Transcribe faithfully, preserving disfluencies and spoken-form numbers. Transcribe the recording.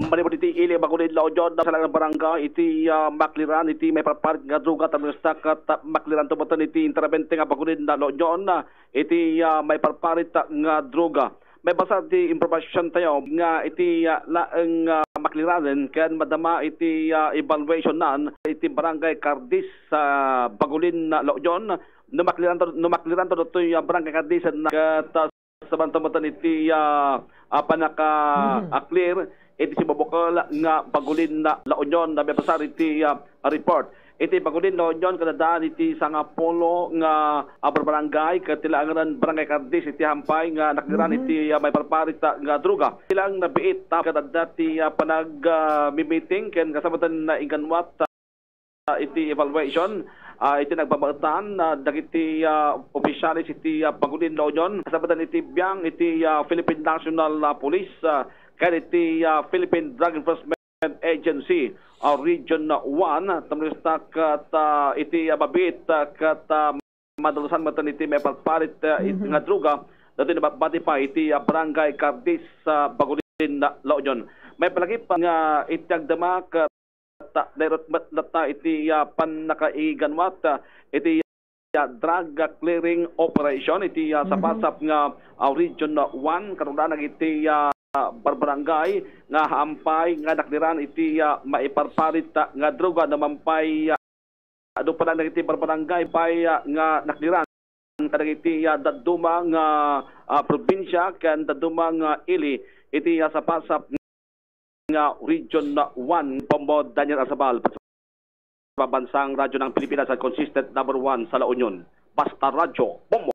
manipud iti ili Bagulin, La Union, sa lang barangay iti, ah, makliran iti maiparparit nga droga, tamesta ket, ah, makliran to metten iti interbente nga Bagulin, La Union, ah, iti, ah, maiparparit nga droga. Maibasa ti impormasyon tayo nga iti, ah, laeng, ah, makliranen ken madama iti, ah, evaluation nan iti Barangay Cardis sa Bagulin, La Union. No makliran to, no makliran to ditoy, ah, Barangay Cardis, ket, ah, sabanta metten iti, ah, ah, panaka, ah, clear iti sibubukel nga Bagulin, La Union, na mapasar iti, ah, report. Iti Bagulin, La Union, kadadaan iti sangapulo nga, ah, barbarangay, ket ti laengen Barangay Cardis iti hampay nga nakliran iti, ah, maiparparit, ah, nga droga. Ti laeng nabiit, ah, ket adda ti, ah, panag, ah, mimiting ken kasabatan na inganwat, ah, iti evaluation, ah, iti nagbabaetan, ah, dagiti, ah, opisyales iti, ah, Bagulin, La Union, kasabatan iti biang iti, ah, Philippine National, ah, Police, ah, ken iti, ah, Philippine Drug Enforcement Agency, ah, Region one, tamesta ket, ah, iti, ah, mabiit, ah, ket, ah, madalusan metten iti maiparparit, ah, it-, nga droga, datoy nabati pay iti, ah, Barangay Cardis, ah, Bagulin, La Union. Maipalagip nga iti agdama ket, ah, nairut met latta iti, ah, pannakaiganwat, ah, iti, ah, drug, ah, clearing operation iti, ah, sapasap nga, ah, Region one, kaduda dagiti, ah, barbarangay nga hampay nga nakliran iti, ah, maiparparit, ah, nga droga no man pay, ah, adu pa lang dagiti barbarangay pay, ah, nga nakliran kadagiti, ah, dadduma nga, ah, probinsya ken dadduma nga ili iti, ah, sapasap nga Region one. Bombo Daniel Arzabal, Pambansang Radyo ng Pilipinas, ang consistent number one sa La Union. Basta Radyo, Bombo!